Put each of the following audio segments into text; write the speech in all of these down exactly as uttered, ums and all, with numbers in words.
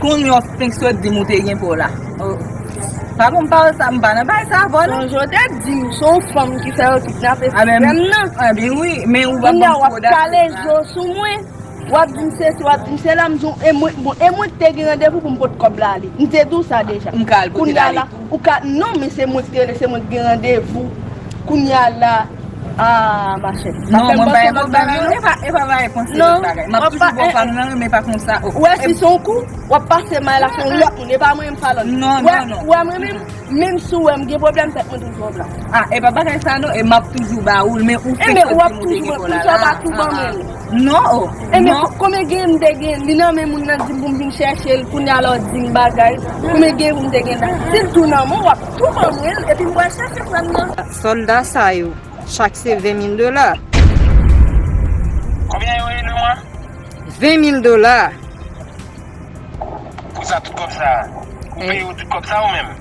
Kounye a w fenk sot di m ou te gen pa w la. Oh. Pa bon, m pa wè sa, m pa nan bagay sa avè w non. Sonje w te di m se yon fanm ki fè yo kidnape frè m nan. Ebyen wi, men ou pa ban m koud asou sa. Kounye a w ap kale je w sou mwen. W ap di m sesi, w ap di m sela, m di w, e mwen, bon, e mwen ki te gen randevou pou m pot kòb la ale. M te di w sa deja. M ka al pote l ale tou. Ou ka, non, men se mwen ki te rele, se mwen ki gen randevou. Kounye a la, ah, machè. Non, mwen pa gen pwoblèm, non, e pa, e pa bagay panse lòt bagay. M ap toujou ba w pa m nan, men pa konsa. Ou wè si se yon kou, w ap pase may la se yon lòt moun, e pa mwen menm sa lòt. Non, non, non. Ou wè mwen menm, menm si w wè m gen pwoblèm, tèt mwen toujou anba. Ah, e pa bagay sa non, e m ap toujou ba ou l, men ou fenk sot di m ou te gen pa w la. Pou sa w pa tou ban mwen l. Non, oh. E men konbyen gen m te gen, li nan men moun nan di m pou m vin chèche l, kounye a la w di m bagay. Konbyen gen pou m te gen la? Si l tou nan men w, w ap tou ban mwen l, epi m pral chèche frè m nan. Sòlda sa yo, chak se ven mil dola. Konbyen yo ye le mwa? Ven mil dola. Pou sa tout kòb sa, ou peye yo tout kòb sa ou menm?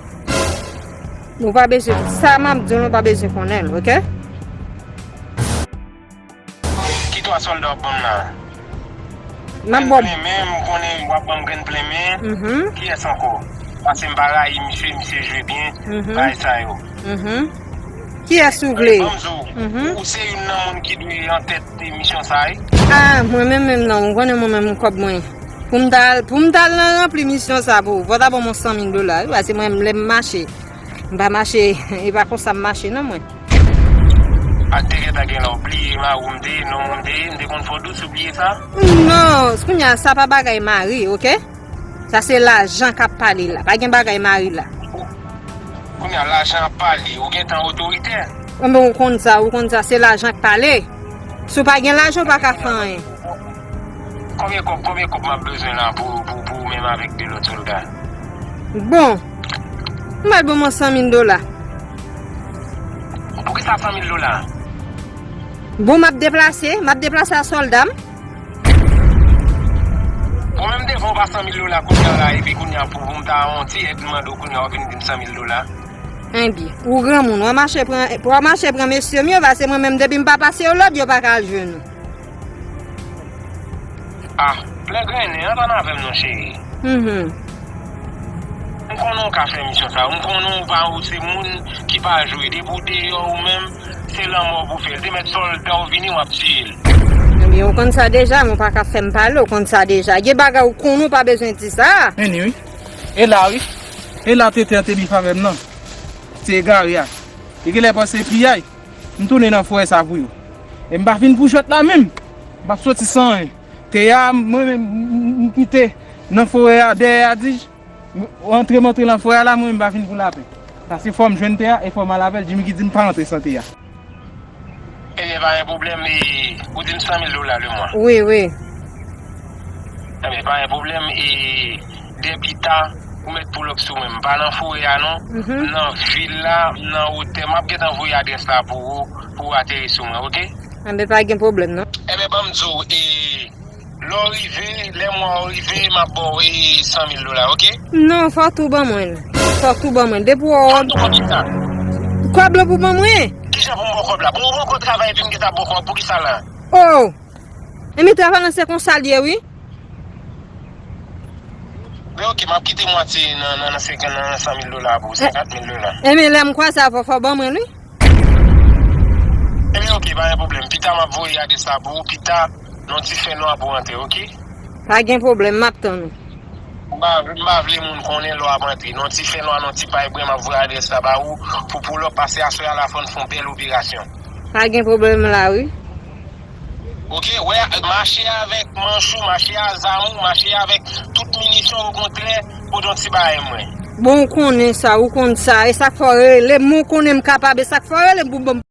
Nou pa bezwen, sa m ap di w, nou pa bezwen konnen l, oke? Ki twa sòlda w ap ban m la? M ap ba w. Grenn plenmen, m konnen w ap ban m grenn plenmen. Mhm. Kiyès ankò? Paske m pa rayi misye, misye jwe byen, mhm, bagay sa yo. Mhm. Kiyès ou vle? Ban m di w, mhm, ou se youn nan moun ki dwe antèt emisyon sa a, wi. Ah, mwen menm menm non, ou konnen mwen menm kòb mwen. Pou m ta al, pou m ta al nan ranpli misyon sa pou ou, fò w ta ban m yon san mil dola, wi, paske mwen menm lè m mache, m pa mache, e pa konsa m mache non mwen. Ak te gentan gen lè w bliye mari w m te ye, nonm ou m te ye, m te konn fè w dous ou bliye sa? Non, kounye a sa pa bagay mari, oke? Sa se lajan k ap pale la, pa gen bagay mari la. Kounye a lajan ap pale, ou gentan otoritè. Enben ou konn sa, ou konn sa, se lajan k pale. Si w pa gen lajan, ou pa ka fè anyen. Konbyen kòb, konbyen kòb m ap bezwen la pou, pou, pou ou menm avèk de lòt sòlda? Bon, m al ban m yon san mil dola. Poukisa san mil dola? Bon, m ap deplase, m ap deplase ak sòlda m. Bon, menm devan w pa san mil dola kounye a la, epi kounye a pou, pou m ta yon ti èd m mande w kounye a w vin di m san mil dola. Enbyen, ou granmoun, w a mache pran, w a mache pran mesye m yo, paske mwen menm depi m pa pase yo lòd, yo pa ka al jwenn ou. Ah, plen grennen, antann avè m non, cheri. Mhm. M konnen w ka fè misyon sa yo. M konnen w pa, ou se moun ki pa jwe. Depi w deyò ou menm, se lanmò w pou fè l. Te mèt sòlda w vini, w ap tiye l. Ebyen, ou konn sa deja, men w pa ka fè m pale, ou konn sa deja. Gen bagay ou konnen, ou pa bezwen di sa. Vini, wi. E la, wi. E la, tete an te bif avè m nan. Se egare a. Li genlè panse piyay. M tounen nan forè sa pou yo. E m pa vin pou jwèt la menm. M p ap soti san anyen. Te a, mwen menm, m, m, m kite nan forè a, dèyè a, di, m, antre, m antre nan forè a la, mwen menm m pa vin pou lapè. Paske fò m jwenn te a, e fò m al avè l, Jimmy ki di m pa antre san te a. Ebyen, pa gen pwoblèm, e, ou di m san mil dola le mwa. Wi, wi. Ebyen, pa gen pwoblèm, e, dè pita, ou mèt pull up sou mwen. M pa nan forè a non. Mhm. M nan vil la, m nan wotè. M ap gentan voye adrès la pou ou, pou ou ateri sou mwen, oke? Enben, pa gen pwoblèm non. Enben, ban m di w, e, lè w rive, lè mwa w rive, m ap ba w, e, san mil dola, oke? Non, fò w tou ban mwen l. Fò w tou ban mwen l. Depi w wè w... Fò m tou ban kisa? Kòb la pou ban mwen. Kijan pou m ba w kòb la? Bon, ou poko travay epi m gentan ba w kòb, poukisa la? Oh! Enben travay lan se konsa l ye wi. Ben oke, m ap kite mwatye nan, nan, nan senkant, nan, nan san mil dola pou ou, senkant mil dola. Enben lè m kwaze avè w, fò w ban mwen l wi. Enben oke, pa gen pwoblèm. Pita m ap voye adrès la pou ou, pita, nan ti fènwa pou w antre, oke? Pa gen pwoblèm, m ap tann ou. M pa, m pa vle moun konnen lè w ap antre. Nan ti fènwa, nan ti pay bren, m ap voye adrès la ba ou, pou, pou lè w pase aswè a, la fò n fè yon bèl operasyon. Pa gen pwoblèm la wi. Oke, wè, mache avèk manch ou, mache a zam ou, mache avèk tout minisyon, okontrè, pote yon ti bagay mwen. Bon, ou konnen sa, ou konn sa, e sa k fè w rele m, ou konnen m kapab, e sa k fè w rele m pou ban m